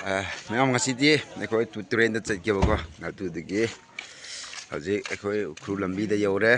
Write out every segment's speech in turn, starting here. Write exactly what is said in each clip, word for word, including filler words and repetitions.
Ah, mayam, ngasidi ꯑꯩꯈꯣꯏ ꯇꯨ-, ꯇꯨꯔꯦꯟꯗ ꯆꯠꯀꯦꯕꯀꯣ꯫ ꯑꯗꯨꯗꯒꯤ ꯍꯧꯖꯤꯛ ꯑꯩꯈꯣꯏ ꯎꯈ꯭ꯔꯨꯜ ꯂꯝꯕꯤꯗ ꯌꯧꯔꯦ꯫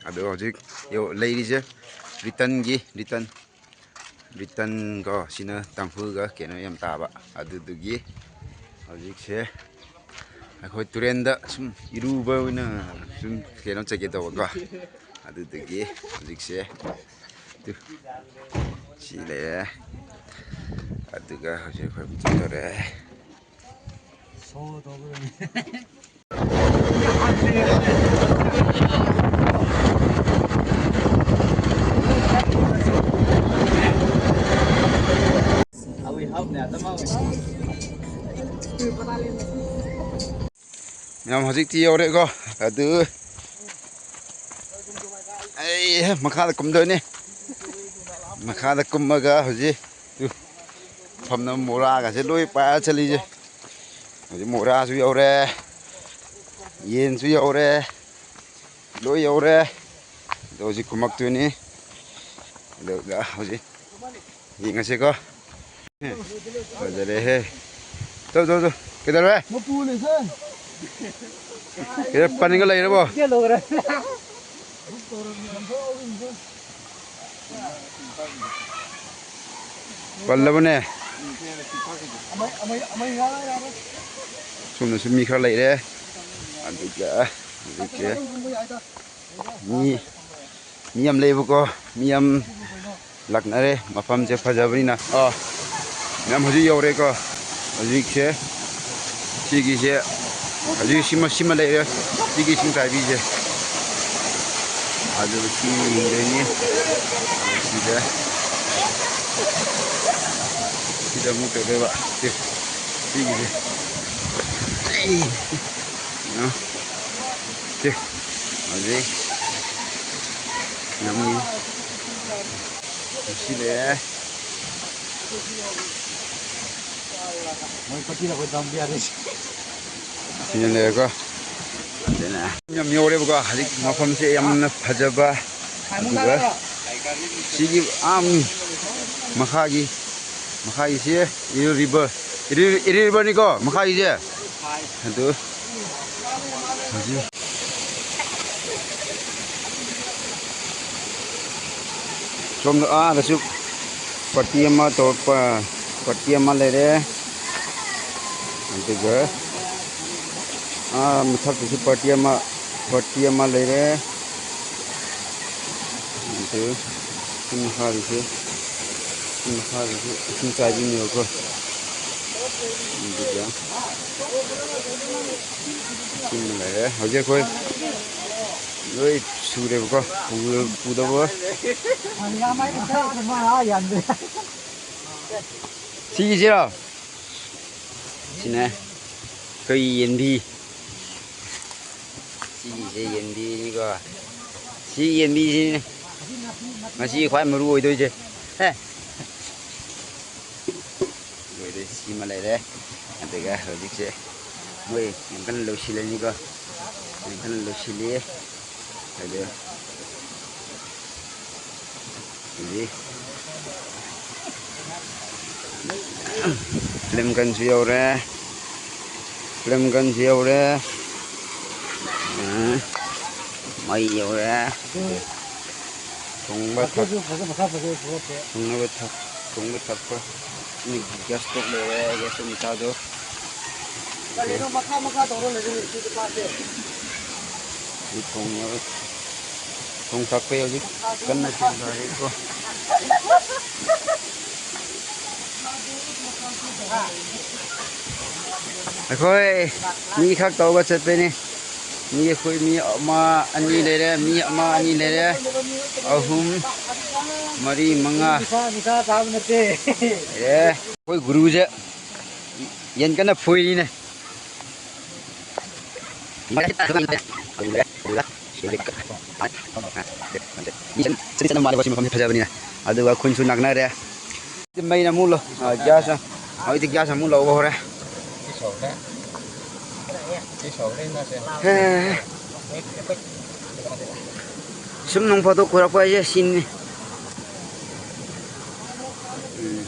ꯑꯗꯣ ꯍꯧꯖꯤꯛ ꯌꯧ-, ꯂꯩꯔꯤꯁꯦ return ꯒꯤ, return, return ꯀꯣ, ꯁꯤꯅ ꯇꯥꯡꯈꯨꯜꯒ ꯀꯩꯅꯣ ꯌꯥꯝ ꯇꯥꯕ꯫ ꯑꯗꯨꯗꯨꯒꯤ ꯍꯧꯖꯤꯛꯁꯦ ꯑꯩꯈꯣꯏ ꯇꯨꯔꯦꯟꯗ ꯁꯨꯝ ꯏꯔꯨꯕ ꯑꯣꯏꯅ ꯁꯨꯝ ꯀꯩꯅꯣ ꯆꯠꯀꯦ ꯇꯧꯕꯀꯣ꯫ ꯑꯗꯨꯗꯒꯤ ꯍꯧꯖꯤꯛꯁꯦ ꯇꯨ, ꯁꯤ ꯂꯩꯔꯦ꯫ ꯑꯗꯨꯒ ꯍꯧꯖꯤꯛ ꯑꯩꯈꯣꯏ ꯆꯠꯇꯣꯔꯦ꯫ ꯌꯥꯝ ꯍꯧꯖꯤꯛꯇꯤ ꯌꯧꯔꯦꯀꯣ꯫ ꯑꯗꯨ ꯑꯩ ꯃꯈꯥꯗ ꯀꯨꯝꯗꯣꯏꯅꯦ꯫ ꯃꯈꯥꯗ ꯀꯨꯝꯃꯒ ꯍꯧꯖꯤꯛ ꯇꯨ ꯐꯝꯅ ꯃꯣꯔꯥꯒꯁꯦ ꯂꯣꯏ ꯄꯥꯏꯔ ꯆꯠꯂꯤꯁꯦ꯫ ꯍꯧꯖꯤꯛ ꯃꯣꯔꯥꯁꯨ ꯌꯧꯔꯦ, ꯌꯦꯟꯁꯨ ꯌꯧꯔꯦ, ꯂꯣꯏ ꯌꯧꯔꯦ꯫ ꯑꯗꯣ ꯍꯧꯖꯤꯛ ꯀꯨꯝꯃꯛꯇꯣꯏꯅꯤ꯫ ꯑꯗꯨꯒ ꯍꯧꯖꯤꯛ ꯌꯦꯡꯉꯁꯤꯀꯣ꯫ ꯐꯖꯔꯦꯍꯦ꯫ ꯆꯧ, ꯆꯧ, ꯆꯧ꯫ ꯀꯩꯗꯧꯔꯦ? ꯃꯄꯨꯅꯦ, ꯁꯦ꯫ ꯀꯩꯗꯧꯔꯦ? ꯄꯟꯒ ꯂꯩꯔꯕꯣ? ꯄꯜꯂꯕꯅꯦ꯫ ꯁꯣꯝꯗꯁꯨ ꯃꯤ ꯈꯔ ꯂꯩꯔꯦ꯫ ꯑꯗꯨꯒ ꯍꯧꯖꯤꯛꯁꯦ ꯃꯤ ꯃꯤ ꯌꯥꯝ ꯂꯩꯕꯀꯣ, ꯃꯤ ꯌꯥꯝ ꯂꯥꯛꯅꯔꯦ, ꯃꯐꯝꯁꯦ ꯐꯖꯕꯅꯤꯅ꯫ ꯑ, ꯃꯌꯥꯝ ꯍꯧꯖꯤꯛ ꯌꯧꯔꯦꯀꯣ꯫ ꯍꯧꯖꯤꯛꯁꯦ, ꯁꯤꯒꯤꯁꯦ, ꯍꯧꯖꯤꯛ ꯁꯤꯃ, ꯁꯤꯃ ꯂꯩꯔꯦ, ꯁꯤꯒꯤ ꯏꯁꯤꯡ ꯆꯥꯏꯕꯤꯁꯦ꯫ ꯑꯗꯨ ꯁꯤ ꯌꯦꯡꯗꯣꯏꯅꯤ꯫ ꯁꯤꯗ, ꯁꯤꯗ ꯑꯃꯨꯛ ꯇꯧꯗꯣꯏꯕ꯫ ꯁꯤ, ꯁꯤꯒꯤꯁꯦ꯫ ꯑꯩ, ꯑ, ꯁꯤ, ꯍꯧꯖꯤꯛ ꯌꯥꯝ ꯅꯨꯡꯁꯤꯜꯂꯦ꯫ ꯁꯤꯅ ꯂꯩꯔꯦꯀꯣ꯫ ꯑꯗꯨꯅ ꯌꯥꯝ ꯌꯧꯔꯦꯕꯀꯣ꯫ ꯍꯧꯖꯤꯛ ꯃꯐꯝꯁꯦ ꯌꯥꯝꯅ ꯐꯖꯕ꯫ ꯑꯗꯨꯒ ꯁꯤꯒꯤ, ꯑꯥ, ꯃꯈꯥꯒꯤ, ꯃꯈꯥꯒꯤꯁꯦ ꯏꯔꯤꯜ river, ꯏꯔꯤꯜ, ꯏꯔꯤꯜ river ꯅꯤꯀꯣ ꯃꯈꯥꯒꯤꯁꯦ꯫ ꯑꯗꯨ ꯍꯧꯖꯤꯛ ꯁꯣꯝꯗ ꯑꯥꯗꯁꯨ party ꯑꯃ ꯇꯧꯔꯛꯄ, party ꯑꯃ ꯂꯩꯔꯦ꯫ ꯑꯗꯨꯒ, ꯑꯥ, ꯃꯊꯛꯇꯁꯨ party ꯑꯃ, party ꯑꯃ ꯂꯩꯔꯦ꯫ ꯑꯗꯨ ꯁꯤ ꯃꯈꯥꯗꯁꯨ, ꯁꯤ ꯃꯈꯥꯗꯁꯨ ꯏꯁꯤꯡ ꯆꯥꯏꯕꯤꯅꯦꯕꯀꯣ꯫ ꯑꯗꯨꯒ ꯁꯤꯃ ꯂꯩꯔꯦ꯫ ꯍꯧꯖꯤꯛ ꯑꯩꯈꯣꯏ ꯂꯣꯏ ꯁꯨꯔꯦꯕꯀꯣ꯫ ꯄꯨ-, ꯄꯨꯗꯕ꯫ ꯁꯤꯒꯤꯁꯤꯔꯣ? ꯁꯤꯅꯦ ꯑꯩꯈꯣꯏ ꯌꯦꯟꯕꯤ꯫ ꯁꯤꯒꯤꯁꯦ ꯌꯦꯟꯕꯤꯅꯤꯀꯣ꯫ ꯁꯤ ꯌꯦꯟꯕꯤꯁꯤꯅꯦ ꯉꯁꯤ ꯈ꯭ꯋꯥꯏ ꯃꯔꯨ ꯑꯣꯏꯗꯣꯏꯁꯦ꯫ ꯍꯦ꯫ ꯂꯣꯏꯔꯦ, ꯁꯤꯃ ꯂꯩꯔꯦ꯫ ꯑꯗꯨꯒ ꯍꯧꯖꯤꯛꯁꯦ ꯃꯣꯏ ꯌꯥꯝ ꯀꯟꯅ ꯂꯣꯏꯁꯤꯜꯂꯅꯤꯀꯣ꯫ ꯌꯥꯝ ꯀꯟꯅ ꯂꯣꯏꯁꯤꯜꯂꯤ꯫ ꯑꯗꯨ ꯍꯧꯖꯤꯛ ꯐꯤꯂꯝ ꯒꯟꯁꯨ ꯌꯧꯔꯦ꯫ ꯐꯤꯂꯝ ꯒꯟꯁꯨ ꯌꯧꯔꯦ꯫ ꯑ, ꯃꯩ ꯌꯧꯔꯦ꯫ ꯊꯣꯡꯕ ꯊꯛ-, ꯊꯣꯡꯅꯕ ꯊꯛ-, ꯊꯣꯡꯕ ꯊꯛꯄ꯫ ꯃꯤ gas stove ꯂꯩꯔꯦ, gas stove ꯃꯆꯥꯗꯣ꯫ ꯀꯔꯤꯅꯣ ꯃꯈꯥ ꯃꯈꯥ ꯇꯧꯔ ꯂꯩꯔꯦ ꯁꯤ ꯅꯨꯄꯥꯁꯦ꯫ ꯁꯤ ꯊꯣꯡꯅꯕ, ꯊꯣꯡ ꯊꯥꯛꯄꯩ ꯍꯧꯖꯤꯛ ꯀꯟꯅ ꯊꯣꯡꯊꯔꯤꯀꯣ꯫ ꯑꯩꯈꯣꯏ ꯃꯤ ꯈꯛ ꯇꯧꯕ ꯆꯠꯄꯩꯅꯦ꯫ ꯃꯤ ꯑꯩꯈꯣꯏ ꯃꯤ ꯑꯃ ꯑꯅꯤ ꯂꯩꯔꯦ, ꯃꯤ ꯑꯃ ꯑꯅꯤ ꯂꯩꯔꯦ, ꯑꯍꯨꯝ, ꯃꯔꯤ, ꯃꯉꯥ꯫ ꯅꯤꯁꯥ, ꯅꯤꯁꯥ ꯆꯥꯕ ꯅꯠꯇꯦ꯫ ꯑꯦ, ꯑꯩꯈꯣꯏ ꯒꯨꯔꯨꯁꯦ ꯌꯦꯟ ꯀꯟꯅ ꯐꯣꯏꯔꯤꯅꯦ꯫ ꯃꯥꯜꯂꯦꯀꯣ, ꯁꯤ ꯃꯐꯝꯁꯦ ꯐꯖꯕꯅꯤꯅ꯫ ꯑꯗꯨꯒ ꯈꯨꯟꯁꯨ ꯅꯛꯅꯔꯦ꯫ ꯃꯩꯅ ꯑꯃꯨꯛ ꯂꯧ-, ꯑ, gas, ꯍꯧꯖꯤꯛꯇꯤ gas ꯑꯃꯨꯛ ꯂꯧꯕ ꯍꯧꯔꯦ꯫ ꯍꯦ꯫ ꯁꯨꯝ ꯅꯣꯡ ꯐꯥꯗꯣꯛ ꯀꯣꯏꯔꯛꯄ ꯍꯥꯏꯁꯦ ꯁꯤꯅꯤ꯫ ꯎꯝ꯫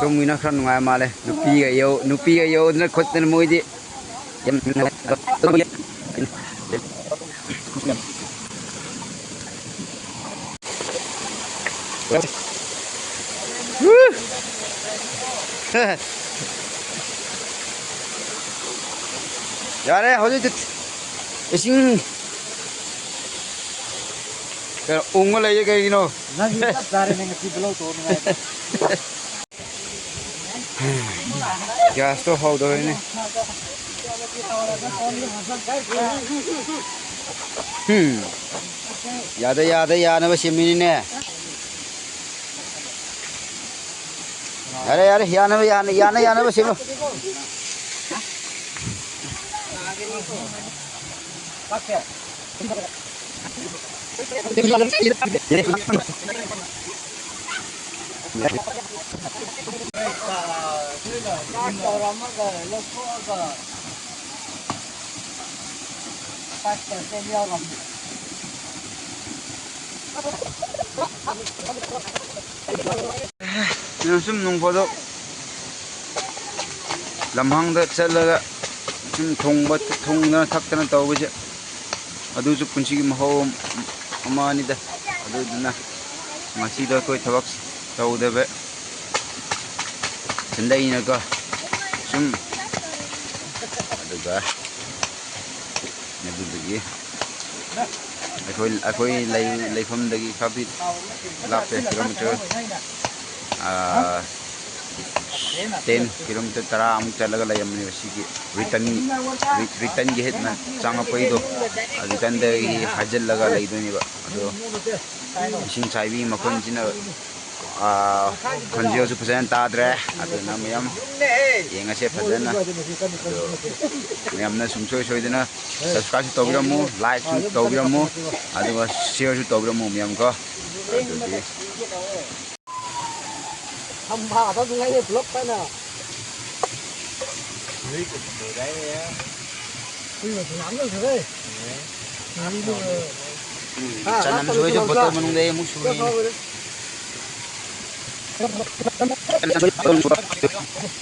Tumina khara nungai male. Nupiga yo, nupiga yo, na khut na mui di. Yare, hojik di. Ising. Kaya ungga laiye kaigino. Nang ni chap chare nang si below to nang. Gas tu hao doi ne. Hmm. Yade, yade, yanabo simi ne. Yare, yare, yanabo, yane, yane, yanabo simi. Nang sum nung photo. Lamhangda chatlaga, sum thongba, thongdana thakdana taobo se. Adusu punsi gi maho amanida. Aduduna. Ngasi da koi thabak taodaba. Sunday na ga. Sum. Aduga. Aduga. ꯑꯩꯈꯣꯏ, ꯑꯩꯈꯣꯏ ꯂꯩ-, ꯂꯩꯐꯝꯗꯒꯤ ꯈꯔꯗꯤ ꯂꯥꯞꯄꯦ, kilometre, ꯑꯥ, ten kilometre, ꯇꯔꯥꯃꯨꯛ ꯆꯠꯂꯒ ꯂꯩꯔꯝꯕꯅꯦꯕ ꯁꯤꯒꯤ return, re-, return gate ꯅ ꯆꯪꯉꯛꯄꯩꯗꯣ, return ꯗꯒꯤ ꯍꯥꯏꯖꯤꯜꯂꯒ ꯂꯩꯗꯣꯏꯅꯦꯕ꯫ ꯑꯗꯣ ꯏꯁꯤꯡ ꯆꯥꯏꯕꯤ ꯃꯈꯣꯟꯁꯤꯅ ꯑꯥ, ꯈꯣꯟꯖꯦꯜꯁꯨ ꯐꯖꯅ ꯇꯥꯗ꯭ꯔꯦ꯫ ꯑꯗꯨꯅ ꯃꯌꯥꯝ ꯌꯦꯡꯉꯁꯦ ꯐꯖꯅ꯫ ꯑꯗꯣ ꯃꯌꯥꯝꯅ ꯁꯨꯡꯁꯣꯏ ꯁꯣꯏꯗꯅ subscribe ꯁꯨ ꯇꯧꯕꯤꯔꯝꯃꯨ, like ꯁꯨ ꯇꯧꯕꯤꯔꯝꯃꯨ, ꯑꯗꯨꯒ share ꯁꯨ ꯇꯧꯕꯤꯔꯝꯃꯨ ꯃꯌꯥꯝ ꯀꯣ꯫ ꯑꯗꯨꯗꯤ ꯊꯝꯕ ꯑꯗꯨꯝ ꯉꯥꯏꯅꯦ vlog ꯄꯥꯏꯅ꯫ ꯎꯝ, ꯆꯅꯝꯁꯨ ꯑꯩꯁꯨ bottle ꯃꯅꯨꯡꯗ ꯑꯃꯨꯛ ꯁꯨꯔꯤꯅꯤ꯫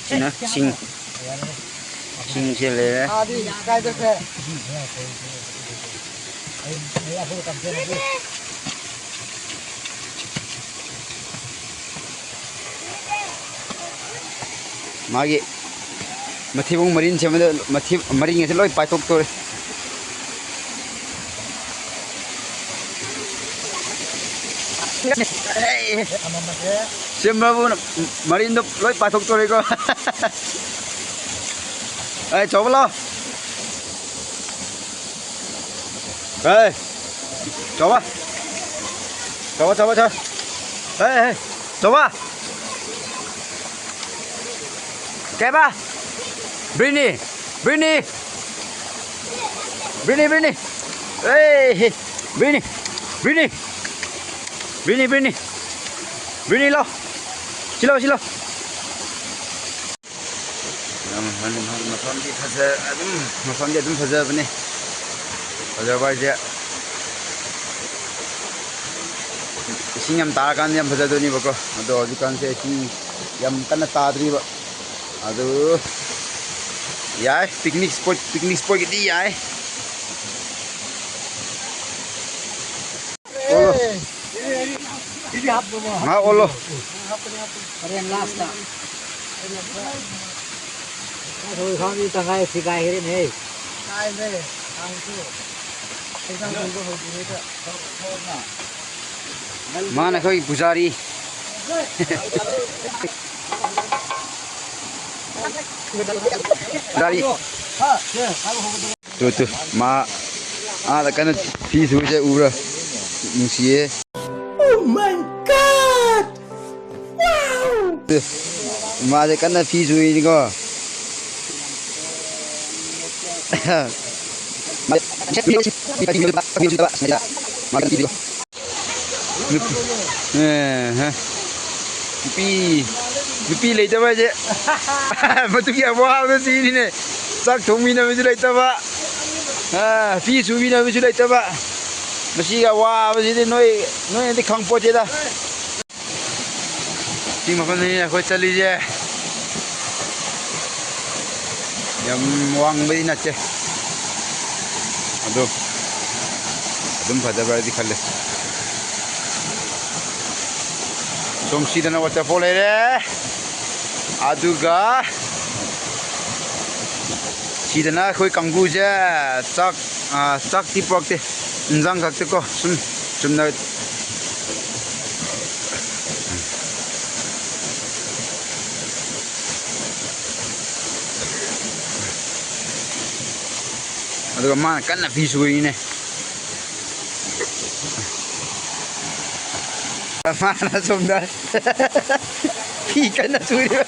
ꯁꯤꯅ ꯁꯤꯡ꯫ ꯁꯤꯡꯁꯦ ꯂꯩꯔꯦ꯫ ꯃꯥꯒꯤ ꯃꯊꯤꯕꯣꯡ ꯃꯔꯤꯟ ꯁꯦꯝꯕꯗ ꯃꯊꯤ ꯃꯔꯤꯟ ꯑꯁꯤ ꯂꯣꯏ ꯄꯥꯏꯊꯣꯛꯇꯣꯔꯦ꯫ ꯁꯦꯝꯕꯕꯨ ꯃꯔꯤꯟꯗꯣ ꯂꯣꯏ ꯄꯥꯏꯊꯣꯛꯇꯣꯔꯦꯀꯣ꯫ ꯑꯦ, ꯆꯥꯎꯕ ꯂꯥꯎ꯫ ꯑꯦ, ꯆꯥꯎꯕ꯫ ꯆꯥꯎꯕ, ꯆꯥꯎꯕ, ꯆꯥꯎꯕ꯫ ꯑꯦ, ꯑꯦ, ꯆꯥꯎꯕ꯫ ꯀꯩꯕ? ꯕ꯭ꯔꯤꯅꯤ, ꯕ꯭ꯔꯤꯅꯤ꯫ ꯕ꯭ꯔꯤꯅꯤ, ꯕ꯭ꯔꯤꯅꯤ꯫ ꯑꯦ, ꯍꯦ꯫ ꯕ꯭ꯔꯤꯅꯤ, ꯕ꯭ꯔꯤꯅꯤ꯫ ꯕ꯭ꯔꯤꯅꯤ, ꯕ꯭ꯔꯤꯅꯤ꯫ ꯕ꯭ꯔꯤꯅꯤ ꯂꯥꯎ꯫ ꯁꯤ ꯂꯥꯎ, ꯁꯤ ꯂꯥꯎ꯫ ꯌꯥꯝ ꯃꯐꯝꯗꯤ ꯐꯖ-, ꯑꯗꯨꯝ, ꯃꯐꯝꯗꯤ ꯑꯗꯨꯝ ꯐꯖꯕꯅꯦ꯫ ꯐꯖꯕ ꯍꯥꯏꯁꯦ, ꯏꯁꯤꯡ ꯌꯥꯝ ꯇꯥꯔꯀꯥꯟꯗ ꯌꯥꯝ ꯐꯖꯗꯣꯏꯅꯦꯕꯀꯣ꯫ ꯑꯗꯣ ꯍꯧꯖꯤꯛꯀꯥꯟꯁꯦ ꯏꯁꯤꯡ ꯌꯥꯝ ꯀꯟꯅ ꯇꯥꯗ꯭ꯔꯤꯕ꯫ ꯑꯗꯨ ꯌꯥꯏ, picnic spot, picnic spot ꯀꯤꯗꯤ ꯌꯥꯏ꯫ ꯑꯣꯜꯂꯣ꯫ ꯉꯥꯏꯍꯥꯛ ꯑꯣꯜꯂꯣ꯫ ꯍꯣꯔꯦꯟ last ꯇ꯫ ꯑꯩꯈꯣꯏ ꯈꯥꯡꯗꯤ ꯇꯪꯈꯥꯏ ꯁꯤꯒꯥꯏꯈ꯭ꯔꯦꯅꯦ꯫ ꯃꯥꯅ ꯑꯩꯈꯣꯏꯒꯤ ꯄꯨꯖꯥꯔꯤ꯫ ꯄꯨꯖꯥꯔꯤ꯫ ꯇꯨ, ꯇꯨ, ꯃꯥ ꯑꯥꯗ ꯀꯟꯅ ꯐꯤ ꯁꯨꯔꯤꯁꯦ ꯎꯕ꯭ꯔꯥ? ꯅꯨꯡꯁꯤꯌꯦ꯫ Oh my God! Wow! To, ꯃꯥꯁꯦ ꯀꯟꯅ ꯐꯤ ꯁꯨꯔꯤꯅꯤꯀꯣ꯫ ꯅꯨꯄꯤ, ꯑꯦ, ꯍ꯫ ꯅꯨꯄꯤ, ꯅꯨꯄꯤ ꯂꯩꯇꯕ ꯍꯥꯏꯁꯦ ꯃꯗꯨꯒꯤ ꯑꯋꯥꯕꯗꯨ ꯁꯤꯅꯤꯅꯦ꯫ ꯆꯥꯛ ꯊꯣꯡꯃꯤꯟꯅꯕꯁꯨ ꯂꯩꯇꯕ, ꯑ, ꯐꯤ ꯁꯨꯃꯤꯟꯅꯕꯁꯨ ꯂꯩꯇꯕ꯫ ꯃꯁꯤꯒꯤ ꯑꯋꯥꯕꯁꯤꯗꯤ ꯅꯣꯏ, ꯅꯣꯏꯅꯗꯤ ꯈꯪꯄꯣꯠꯇꯦꯗ꯫ Di makhon ni akhoi chatli je. Yam wangbo di na che. Adu. Adum phadabra di khalle. Som sidana waterfall leire. Aduga. Sidana akhoi kanggu je. Chak, ah, chak ti puak te. Njang kak te ko. Sum, sumna. Aduga mana kanna phi sui ne. Mana sumda. Phi kanna sui ne.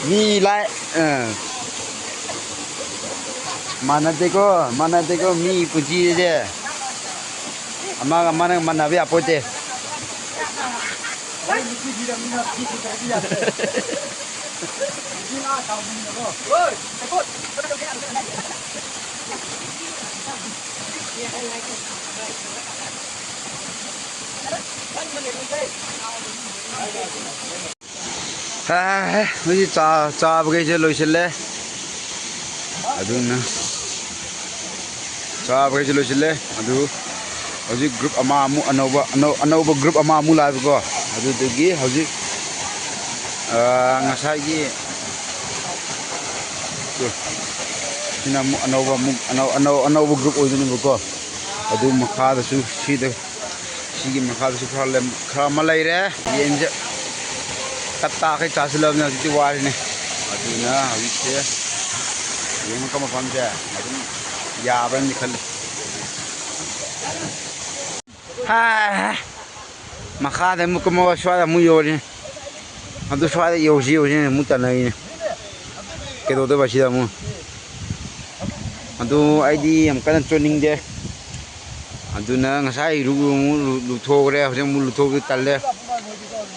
Mi lai, eh. Mana de ko, mana de ko, mi puji de. Ama, ama nang mana bi apo de. Ha, ha, ha. Hujik cha, chabo khe je loisinle. Aduna. Chabo khe je loisinle. Adu. Hujik group ama mu, anauba, anau, anauba group ama mu laibo ko. Adudagi hujik, ah, ngasai gi. Tu. Sina mu, anauba mu, anau, anau, anauba group oidunibo ko. Adu makha dasu, sida. Sigi makha dasu khara lem, khara maleire. Yen je. Tatta khai cha silabna hujik wari ne. Aduna hujik se. Yen kama pam je. Adun ya bran ni khan. Ha. Makha de mu kamo swa da mu yo ni. Adu swa da yo si yo si mu tanai ni. Kedo de ba si da mu. Adu aidi yam kana choning de. Aduna ngasai ru mu lu, luthokre, hujik mu luthok de talle.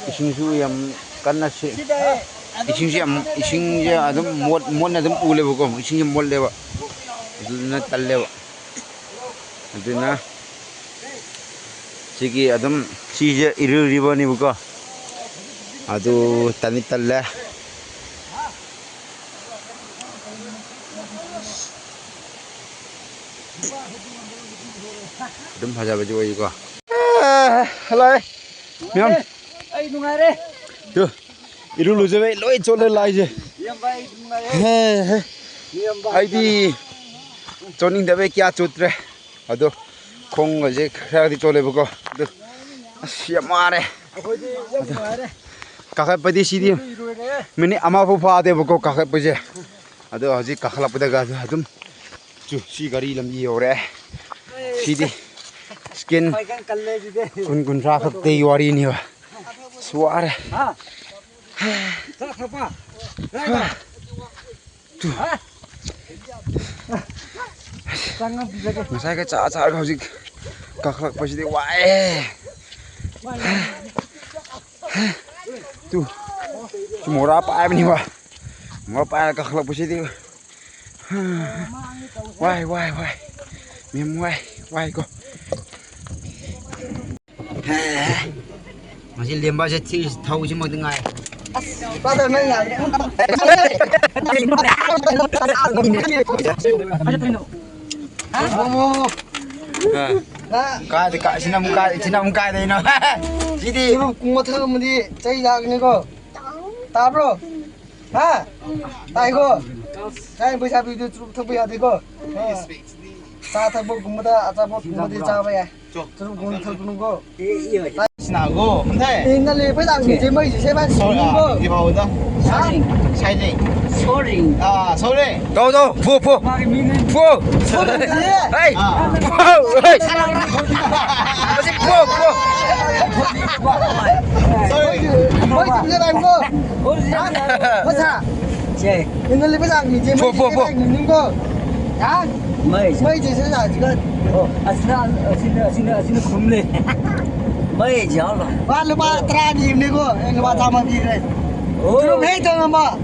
Ising su yam kana se. Ising se yam, ising se adum mot, mot na adum u lebo ko, ising se mot leba. Aduna talle ba. Aduna. Sigi adum, sise iru ribo nibo ko. Adu tani talle. Adum phajabo jiu ko. Ah, hello. Miam. Ai, nungaire. Tu. Iru lu je be, loi chole lai je. Miam bai, nungaire. He, he. Miam bai. Aidi. Choning da be kya chutre. Adu, khong ga je kha di chole ba ko. Adu. Asi, yamare. Akhoi di yamare. Kakhat padi sidi. Iru, iru re. Minute ama phu pha de ba ko kakhat pa je. Adu, hujik kakhat lak pa da ga adum. Chu, si gari lambi yore. Sidi. Skin. Pai kan kalle di de. Kun kun ra khak te wari ni ba. Suare. Ha. Sa thapa. Driver. Tu. Ha? Sangat bisa ke? Ngasai ka cha cha ka hujik. Kakhlak pa sidi wai. Tu. Tu mora pai bani wa. Mora pai kakhlak pa sidi. Wai, wai, wai. Miam wai, wai ko. Masi lemba se thi thau si mak dingai. Brother, mai ya. Mo, mo, mo. Ah. Na. Kai de kai, sinam kai, sinam kai de no. Sidi. Suru kuma tha mudi, chai ya ni ko. Tabro? Ha? Tai ko. Sai paisa piu tu churuk thak pai ya de ko. Ha. Sa thak bo gumba da, acha bo gumba de cha pai ya. Churuk gum thak nung ko. Sina go, mthai. Ina le paisa ni je mai je sai ba. Sorry, ah, di ba da. Sorry. Sai de. Sorry. Ah, sorry. Dou, dou, phu, phu. Phu. Hey. Ah. Phu, hey. Masi phu, phu. Sorry. Mai je ba ko. Ha? Masa? Che. Ina le paisa ni je mai je sai ba ni ko. Ha? Mai. Mai je sai ba ji ko. Oh, asina, asina, asina, asina khum le. Mai je la. Ba lupa tara ni ni ko. Eh, lupa tama bi re. Oh. Churuk hei to ma.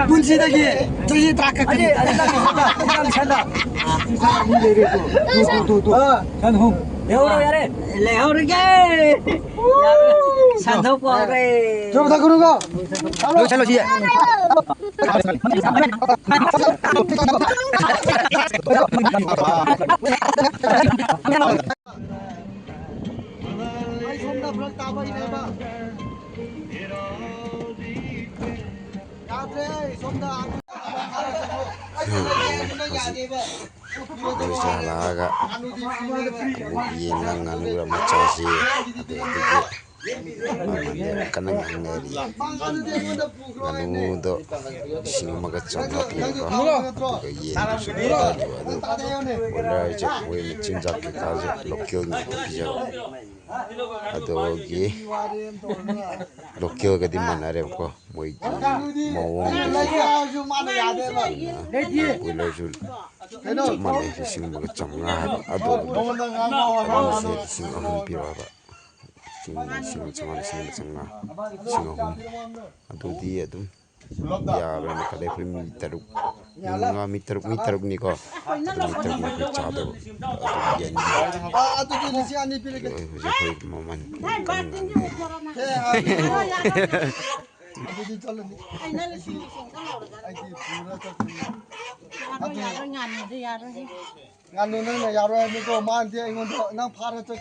Punsida gi, chahi tara kak kani. Ina, ina, ina, ina. Tu, tu, tu, tu. Ah. San hum. Leihoro yare. Leihoro ge. Yare. San thok ko re. Jom thak kuru ko. Lo, chalo, siya. Ai, somda prak taba inai ba. Yadre, somda. Loisa laga. Yen lang nganu ra macha si. Ade, ade, ade. Mane kanang nang ngai ri. Nganu do sing maga cham na pi ko. Ga yen do su ri wa do. Wala je, wei machin jak kita je, local ni tapi je. Ado gi local ga di mana re ko. Moi gi mawang di. Wala ju. Mana sing maga cham nga. Ado do. Mana se sing ahun pi wa ba. Sing, sing, sing, sing, sing, sing ahum. Adudi adum. Ya, bani kadai pun mi taruk. Mi nga, mi taruk, mi taruk ni ko. Adum mi taruk ni ko cha do. Adum yan ni. Yo, hujai koi maman. Kan ngan ni. Nganu nang na yaroi ni ko, man di, ngon do, nang phara to.